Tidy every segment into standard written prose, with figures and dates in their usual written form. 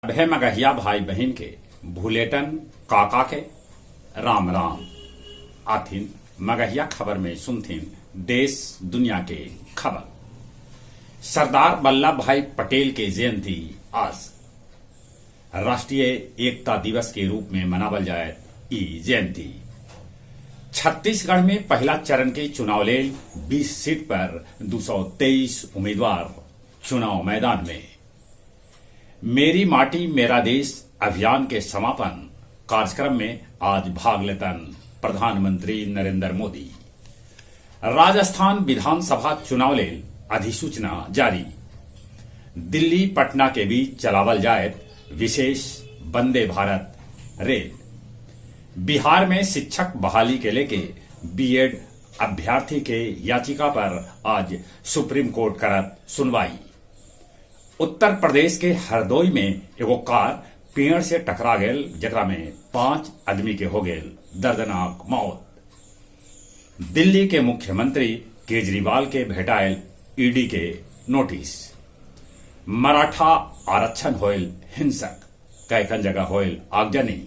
सभे मगहिया भाई बहिन के भुलेटन काका के राम राम। आथिन मगहिया खबर में सुनथिन देश दुनिया के खबर। सरदार वल्लभ भाई पटेल के जयंती आज राष्ट्रीय एकता दिवस के रूप में मनावल जायत ई जयंती। छत्तीसगढ़ में पहिला चरण के चुनाव लेल 20 सीट पर 223 उम्मीदवार चुनाव मैदान में। मेरी माटी मेरा देश अभियान के समापन कार्यक्रम में आज भाग लेतन प्रधानमंत्री नरेंद्र मोदी। राजस्थान विधानसभा चुनाव लेल अधिसूचना जारी। दिल्ली पटना के बीच चलावल जायत विशेष वंदे भारत रेल। बिहार में शिक्षक बहाली के लेके बीएड अभ्यर्थी के याचिका पर आज सुप्रीम कोर्ट करत सुनवाई। उत्तर प्रदेश के हरदोई में एगो कार पेड़ से टकरा गेल, जेकरा में 5 आदमी के हो गेल दर्दनाक मौत। दिल्ली के मुख्यमंत्री केजरीवाल के भेटायल ईडी के नोटिस। मराठा आरक्षण होयल हिंसक, कैकन जगह होयल आगजनी।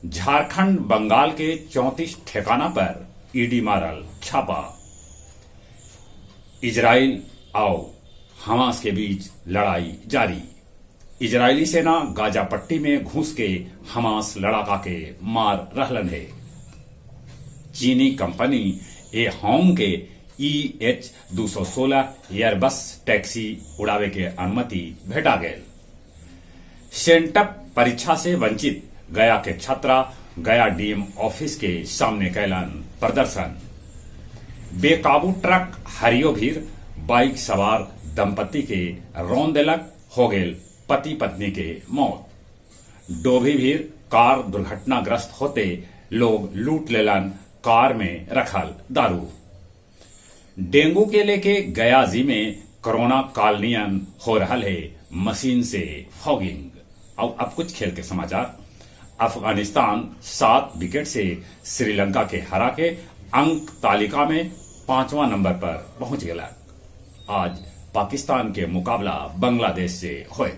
झारखंड बंगाल के 34 ठिकाना पर ईडी मारल छापा। इजराइल और हमास के बीच लड़ाई जारी। इजरायली सेना गाजा पट्टी में घुस के हमास लड़ाका के मार रहलन है। चीनी कंपनी ए होंग के EH 216 Airbus taxi उड़ावे के अनुमति भेटा गेल। सेंटअप परीक्षा से वंचित गया के छात्रा गया डीएम ऑफिस के सामने कैलन प्रदर्शन। बेकाबू ट्रक हरियो भीर बाइक सवार दंपति के रौंद देलक, हो गेल पति पत्नी के मौत। डोभी भीर कार दुर्घटनाग्रस्त होते लोग लूट लेलन कार में रखल दारू। डेंगू के लेके गया जी में कोरोना काल नियन हो रहल है मशीन से फॉगिंग। और अब कुछ खेल के समाचार। अफगानिस्तान 7 विकेट से श्रीलंका के हरा के अंक तालिका में 5वां नंबर पर पहुंच गया। आज पाकिस्तान के मुकाबला बांग्लादेश से होए।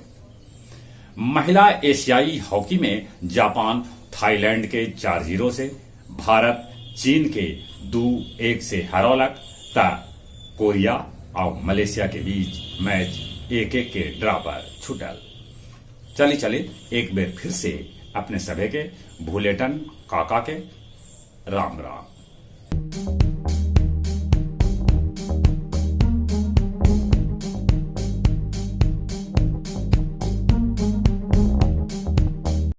महिला एशियाई हॉकी में जापान थाईलैंड के 4-0 से, भारत चीन के 2-1 से हरौलक ता कोरिया और मलेशिया के बीच मैच 1-1 के ड्रा पर छूटल। चली चली एक बेर फिर से अपने सभे के भूलेटन काका के राम राम।